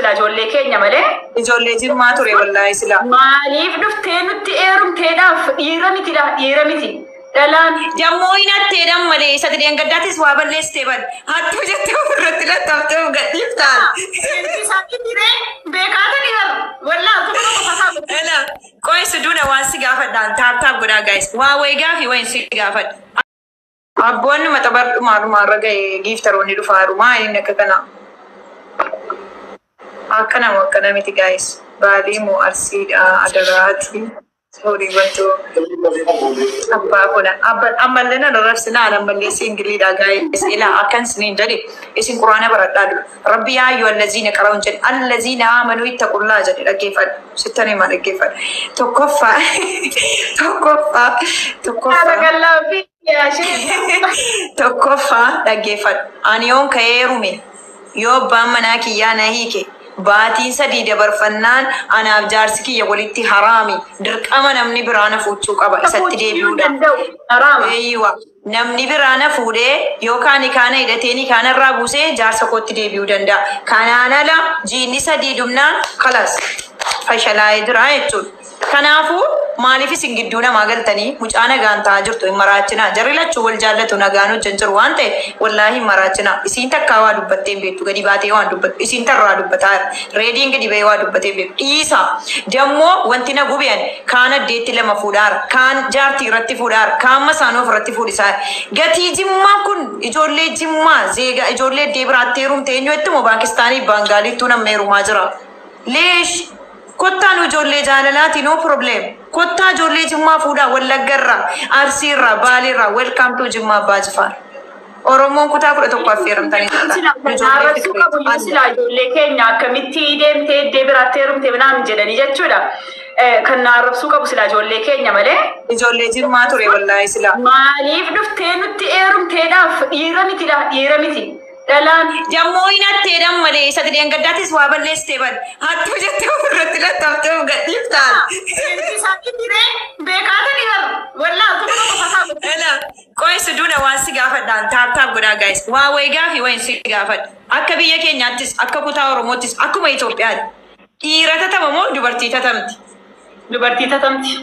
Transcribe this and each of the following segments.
silaa ijoollee keenya malee. Ijoollee Jimmaa ture wallaahi silaa. Maaliif dhuftee nutti heerumteedhaaf? Dhiira mitidha, dhiira miti. Dhalaan. Dammoo hin hatteedhaan malee isa dheengaddaattis waa balleessitee bad. Hattuu jettee ofirratti laxxaftee of gadhiiftaan. Beekaatanii bara. Wallaa tokko tokko fasaa. Ela, qoy suduudha waan si gaafadhaan tap tap godhaa guys. Waa wayi gaafi wayin si gaafadha. Abboonni maxabar dhumaa dhumaarra ga'e giiftaroonni dhufaaru maa inni akka kana. Akka nama akkana miti guys. Baalee moo Arsiidha adaraati. Sorry wanto abbaa kuna ammallee nan arrabsinaa, ammallee singleiidha guys. Ilaa, akkan isiniin jedhe, isin quraana baradhaa dura. Rabbi yaa ayyuha allaziina qara'uun jedhe, allaziina aamanuu ittaqullaa jedhe. Dhaggeeffadhu. Sittan himaa, dhaggeeffadhu. Tokkoffaa, tokkoffaa, tokkoffaa. Barakallahu fi yaa shee. Tokkoffaa, dhaggeeffadhu. Ani yoon ka'ee heerume, yoo abbaan manaa kiyyaa na hiike, baatiin 3 dabarfannaan anaaf jaarsi kiyya walitti haraami. Dirqama namni biraa na fuuchuu qaba isatti deebi'uudhaaf. Danda'u. Haraama. Eeyyuwa. Namni biraa na fuudhee yookaan kaana hidhatee ni kaana irraa buusee jaarsa kootti deebi'uu danda'a. Kanaan ala jiinni 3 dhumnaan kalas fashalaa'ee jira jechuudha. Kanaafuu maaliif isin gidduu namaa galtanii? Mucaa nagaan ta'aa jirtu hin maraachinaa. Jarri lachuu wal jaallatu, nagaan hojjan jiru waan ta'e wallaahi hin maraachinaa. Isiin takkaa waa dubbattee hin beektu, gadi baatee waan dubbattu. Isiin tarraa dubbataa jira. Reediin gadi bahee waa dubbatee hin beektu. Dhiisa. Dammoo wanti na gubi'an kaan addeetti lama fuudhaara. Kaan jaartii irratti fuudhaara. Kaan masaanoo ofirratti fuudhisaa. Gatii Jimmaa kun ijoollee Jimmaa zeega ijoollee iddee biraatti heerumte eenyu moo Paakistaanii Baangaaliittuu nama heerumaa jira. Leesh, kottaa nu ijoollee jaalalaati, no problem. Kottaa ijoollee Jimmaa fuudhaa, Wallaggarraa, Arsiirraa, Baaleerraa, welcome to Jimmaa Abbaa Jifaar. Oromoon kutaa 11 affeeramtanii jirta. Arrabsuu qabu iyyuu silaa ijoollee keenya, akkamitti deemtee iddee biraatti heerumte minaan jedhanii jechuudha. Kan na arrabsuu qabu silaa ijoollee keenya malee. Ijoollee Jimmaa ture wallaahi silaa. Maaliif dhuftee nutti heerumteedhaaf? Dhiira mitidha, dhiira miti. Dhalaan. Dammoo hin hatteedhaan malee isa dheengaddaattis waa balleessitee bad. Hattuu jettee ofirratti laxxaftee of gadhiiftaan. Beekaatanii bara. Wallaa tokko tokko fasaa. Ela, qoy suduudha waan si gaafadhaan tap tap godhaa guys. Waa wayi gaafi wayin si gaafadha. Akka biyya keenyaattis, akka kutaa Oromoottis, akkuma Itoophiyaatti. Dhiira tatama moo dubartii tatamti? Dubartii tatamti.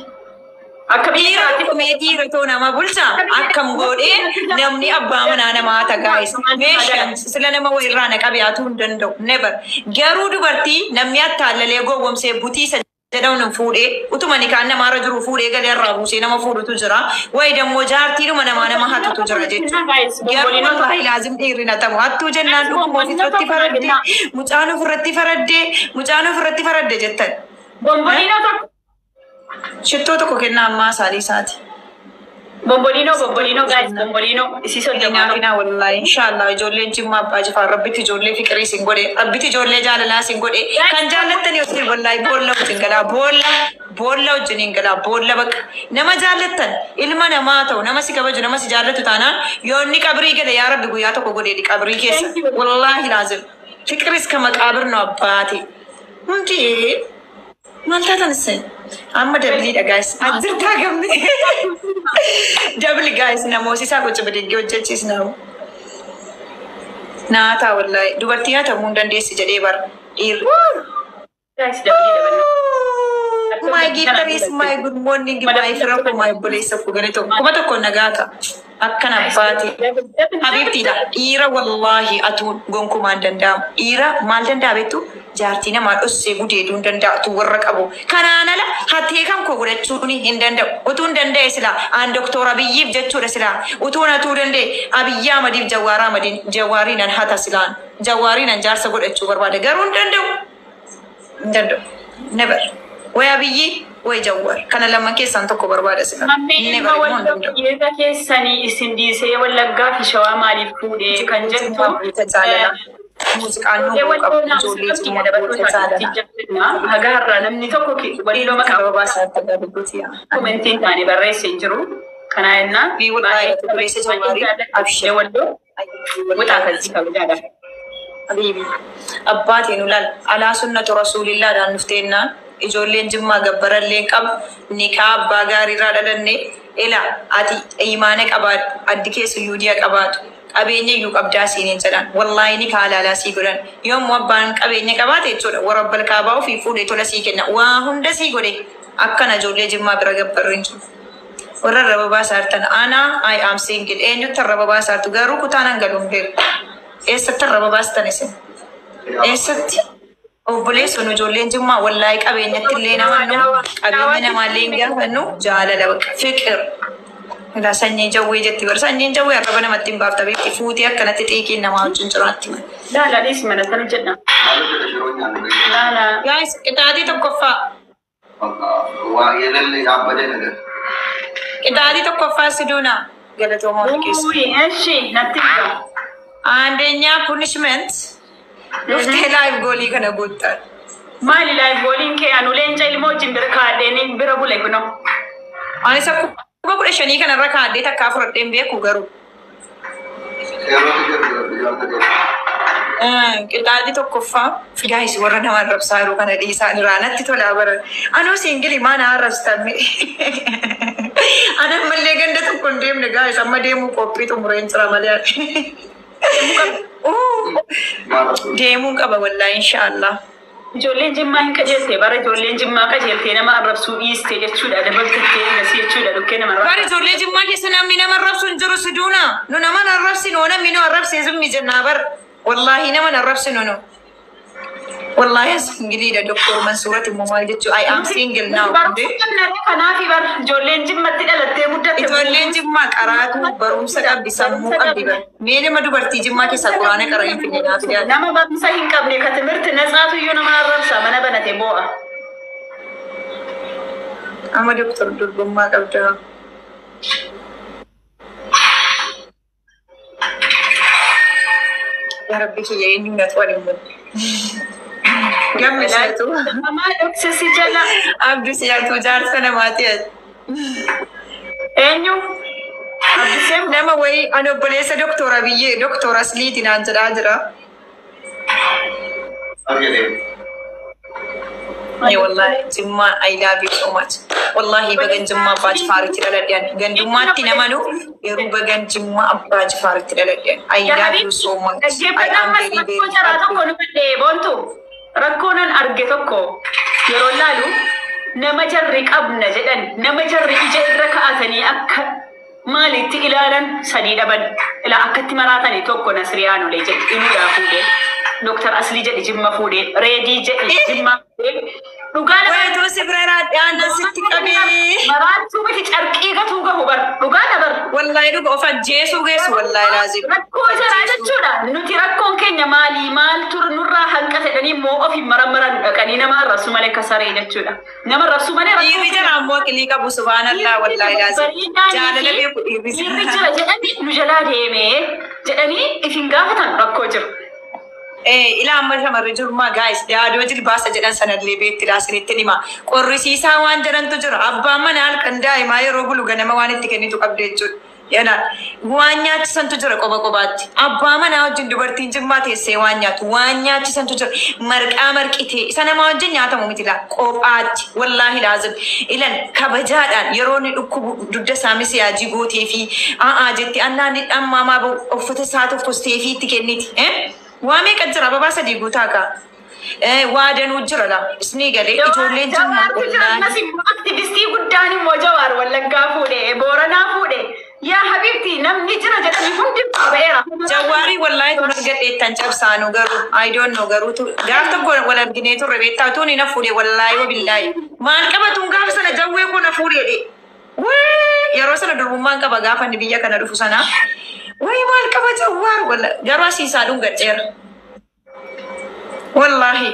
Akka biyya Dhiira kanaatti. Kumee dhiira too nama bulcha akkam godhee namni abbaa manaa namaa ta'a guys. Meeshaan sila nama wayirraa na qabe hatuu hin danda'u. Never. Garuu dubartii namni attaallalee gowwomsee butii isa jedhamu fuudhee utuma nikaan namaarra jiru fuudhee galee irraa buusee nama fuudhutu jira. Wayi dammoo jaartiidhuma namaa nama hatutu jira jechuudha. Garuu wallaahi laazim dhiirri natamu. Hattuu jennaan dhuguma ofirratti faraddee, mucaan ofirratti faraddee, mucaan ofirratti faradde jettan. Bomboliinoo tokko. Shittoo tokko kennaa ammaa isaanii isaati. Bomboliinoo, bomboliinoo guys, bomboliinoo isii 30 Kinaaf hinaa wallaahi inshaallah ijoolleen Jimmaa Abbaa Jifaar rabbitti ijoollee fiqirii isin godhe, rabbitti ijoollee jaalalaa isin godhe. Kan jaallattanii wajjin wallaahi boolla wajjin galaa, boolla boolla wajjin hin galaa, boolla bakka nama jaallattan ilma namaa ta'u, nama si kabaju, nama si jaallatu taanaan yoo inni qabrii gale, yaa rabbi guyyaa tokko godheedhi qabrii keessa. Wallaahi laazim fiqiris kama qaabir nu abbaate hundi maal taatan isin amma doubleiidha guys, ajjirtaa gamni double guys, namoosisaa gocha bidiggee hojjechiis namu naataa. Wallaahi dubartii hatamuu hin dandeessi jedhee bara dhiirri. Guys, double dabaluu. My gifter, my good morning, my fira koo, my obboleessa koo, gara tokko 1000 nagaa ta'a. Akkan abbaati. Habiibtiidha. Dhiira wallaahi atuun gonkumaa hin danda'amu. Dhiira maal danda'a beektu? Jaartii namaa dhossee gudeeduu hin danda'atu warra qabu. Kanaan ala hattee kan koo godhachuun hin danda'u. Utuu hin danda'e silaa aan Doktor Abiyyiif jechuudha silaa. Utuu natuu danda'e Abiyyi Ahmadiif Jawaar Ahmadiin Jawaariin an hata silaan. Jawaariin an jaarsa godhachuu barbaada. Garuu hin danda'u. Hin danda'u. Never. Way Abiyyi way Jawaar. Kana lamaan keessaan tokko barbaada silaa. Mammee ilma Never immoo hin walloo danda'u. Biyyeessa keessanii isin dhiisee Wallaggaa fi Shawaa maaliif fuudhee kan jettu. Jaalala. Muuziqaan nu qabu ijoollee Jimmaa goota jaalala. Haga har'aa namni tokko walloo maqaa Sababa isaatti agarsiisuuti. commentiin taane barreessee hin jiru. Kanaa jennaan. Fi wallaahi obboleessa Jawaarii abshir. Walloo wuxaa kan si kabajaadha. Habiibi. Abbaatiin ulaal alaa sunnatu rasuulillaadhaan dhufteennaan ijoolleen Jimmaa gabbarallee qabu nikaa abbaa gaariirraa dhalanne. Ila ati imaana qabaadhu, addi keessa yuudiyaa qabaatu. Qabeenya iyyuu qabdaa siiniin jedhan. Wallaahi ni kaalaalaa sii godhan. Yommuu abbaan qabeenya qabaate jechuudha. Warra kaabaa ofii fuudhee tola sii kenna. Waa hunda sii godhe. Akkana ijoollee Jimmaa bira gabbarri hin jiru. Warra arraba baasaartan ana I am single. Eenyutti arraba baasaartu garuu kutaan hangaluun beeku. Eessatti arraba baastan isin? Eessatti? Obboleessoon ijoolleen Jimmaa wallaahi qabeenyatti illee namannu, qabeenya namaallee hin gaafannu, jaalala bakka fiqir. Ilaa sanyii jawwee jetti bara sanyiin jawwee arraba namatti hin baafta beekti fuutee akkanatti xiiqiin namaa wajjin jiraatti. Laala dhiisi mana sana jedha. Laala. Guys, qixaatii tokkoffaa. Qixaatii tokkoffaa siduuna galatoomaa wal keessa. Uy, eshi natti hima. አንደኛ punishment dhuftee life goalii kana guuttan. Maali life goaliin kee? Anu leenca ilmoo wajjin bira kaadheen bira bule kunoo. Anis akkuma 15 kanarra kaadhee takkaa fudhadheen beeku garuu. Qixaatii tokkoffaa guys, warra nama arrabsaa yeroo kana dhiisaa irraa natti tolaa bara. Anoo single maa na arrabsitan? Ana ammallee ganda tokko hin deemne guys, amma deemuu qophii xumureen jira malee. Deemuun qaba wallaahi inshaallah. Ijoolleen Jimmaa hin qajeelte bara, ijoolleen Jimmaa qajeeltee nama arrabsuu dhiiste jechuudha. Dabaltattee gasii jechuudha dhukkee nama Bara arrabsa. ijoollee Jimmaa keessa namni nama arrabsu hin jiru siduuna. Nu nama arrabsinu, namni nu arrabsee zimmi jennaa bar. Wallaahi nama arrabsinu nu. Wallaahi singleiidha. Doktor Mansuurat immoo maal jechuu? I am single now. Barumsa qabna kanaafi bar ijoolleen Jimmatti dhalattee guddatte. Ijoolleen Jimmaa qaraatu barumsa qabdi, sammuu qabdi bar. Mee nama dubartii Jimmaa keessaa quraana qara hin finne naaf yaada. Nama barumsa hin qabne ka timirti natsaatu iyyuu nama arrabsa, mana banate boo'a. Amma doktor durbummaa qabda. Yaa Rabbi kiyya, eenyu na to'an immoo. Gamme si'atu. Namaa dhoksisi jala. Abdi si'atu jaarsa namaati. Eenyu? Abdiseen. Nama wayii ani obboleessa doktora biyyee doktora Asliiti naan jedhaa jira. Ay wallahi Jimmaa, I love you so much. Wallahi bagan Jimmaa Abbaa Jifaaritti dhaladhan. Gandummaatti namanu yeroo bagan Jimmaa Abbaa Jifaaritti dhaladhan. I love you so much. I Dhaggeeffadhaan am very rakkoo very jaraa happy. Tokko nu fedhee boontu rakkoo nan arge tokko yeroo laalu, nama jarri qabna jedhan, nama jarri ija irra ka'atanii akka maalitti ilaalan sadii dhaban, ila akkatti maraatanii. Tokko Nasriyaanolee jedhi inuudhaa fuudhee, Dooktar Aslii jedhi Jimma fuudhee, Reedii jedhi Jimma fuudhee, dhugaa lama. Wayituu si bira raadhaan sitti qabee. Maraachuu miti, carqii gatuu gahu bar, dhugaa dabar. Wallahi dhuga of ajjeesuu geessu wallahi laazim. Rakkoo jaraa jechuudha. Nuti rakkoon keenya maali? Maaltu nurraa hanqa jedhanii immoo ofiin marammaran dhaqanii nama arrabsu malee akka saree jechuudha. Nama arrabsu malee rakkoo Dhiirri jara ammoo aqilii qabu, subhaanallah, wallahi laazim. Jaalala beeku dhiirri. Dhiirri jira jedhanii nu jalaa deemee jedhanii ifin gaafatan rakkoo jiru. Ilaa amma shamarri jirmaa guys, daadoo jilbaasa jedhan sanallee beetti laasinitti hima. Qorrisiisaa waan jedhantu jira. Abbaan mana halkan daa'imaa yeroo bulu ganama waan itti kennitu qabde jechuudha. Yana waan nyaachisantu jira qoba qobaatti. Abbaa manaa wajjin dubartiin Jimmaa teessee waan nyaatu waan nyaachisantu jira. Marqaa marqitee isa namaa wajjin nyaatamu miti laa qophaatti, wallaahi laazim. Ilan kabajaadhaan yeroo inni dhukkubu dugda isaa misiyaajii gootee fi a'aa jetti annaan dhammaa uffata isaa tokkostee fi itti kenniti. Waa meeqa jira? Ababaa sadii guutaa kaa. Waa danuu jira laa. Isinii galee ijoolleen Jimmaa Jawaartu jira. wallaahi. Ammas immoo aktivistii guddaan immoo Jawaar Wallaggaa fuudhee, Booranaa fuudhee. Yaa habiibti, namni jira jedhanii hundi ba'eera. Jawaarii wallaahi tun argadheettan cabsaanu garuu I don't know, garuu gaaf tokko wal arginee turre beektaa, tuun na fuudhe wallaahi wabillaahi. Maal qabatuun gaafa sana jawwee koo na fuudhe jedhe. Wee, yeroo sana durbummaan qaba gaafa inni biyya kana dhufu sana. Wayii maal qaba Jawaar wallaahi garuu asiisaa dhungadheera. Wallaahi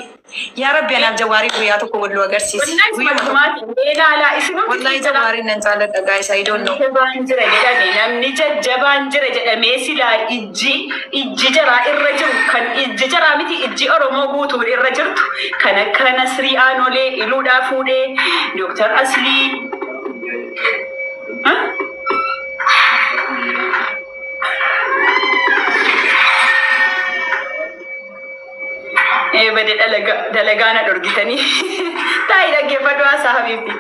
yaa Rabbi, anaaf Jawaarii guyyaa tokko wal nu agarsiisi. Wallaahi Guyyuma tokko. matumaati. Ilaalaa isinumti. Wallaahi Jawaariin nan jaalladha guys, I don't know. Jajjabaan jira jedhame, namni jajjabaan jira jedhamee silaa ijji jaraa irra jiru, kan ijji jaraa miti, ijji Oromoo guutuu irra jirtu kan akka Nasrii Aanolee Iluudhaa fuudhee, Dooktar Aslii. Huh? Ee bade dalagaa na dhorgitanii. Taa'ii dhaggeeffadhu haasaa habiibti.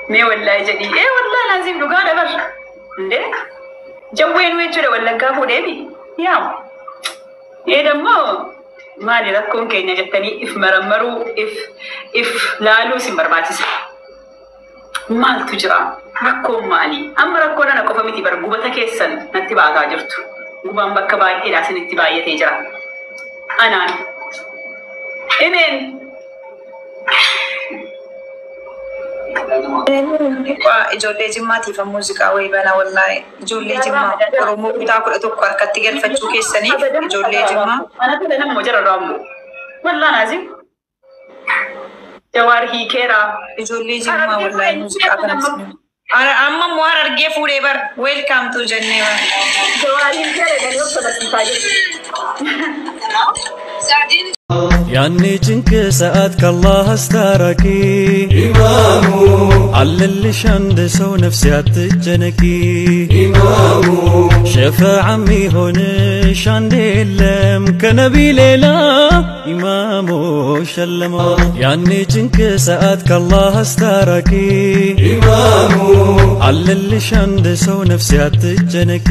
Mee wallaahi jedhii. Ee wallaahi laazim dhugaa dabar. Indee? Jawween jechuudha Wallaggaa fuudheemi. Yaa. Ee dammoo maali rakkoon keenya jettanii if marammaruu, if laaluu isin barbaachisa. Maaltu jira? Rakkoon maali? Amma rakkoon ana qofa miti bar, gubata keessan natti baataa jirtu. Gubaan bakka baay'eedhaa isinitti baay'atee jira. Anaan. Imeen. Ijoollee Jimmaatiif muuziqaa wayii banaa wallaahi. Ijoollee Jimmaa Oromoo kutaa 11 harkatti galfachuu keessaniif ijoollee Jimmaa. Ana tole nama jara raambu. Wallaan azim. Jawaar hiikeera. Ijoollee Jimmaa wallaahi muuziqaa kanas. Amma immoo Harargee fuudhee bar, welcome to jennee bar. Jawaar hiikeera jedhanii of sabachiisaa jiru. ያኔ ጭንቅ ሰዓት ከአላህ አስታራቂ ኢማሙ አለልሽ አንድ ሰው፣ ነፍሴ አትጨነቂ። ኢማሙ ሸፈዓ የሚሆንሽ አንድ የለም ከነቢ ሌላ፣ ኢማሙ ሸለሞ። ያኔ ጭንቅ ሰዓት ከአላህ አስታራቂ ኢማሙ አለልሽ አንድ ሰው፣ ነፍሴ አትጨነቂ።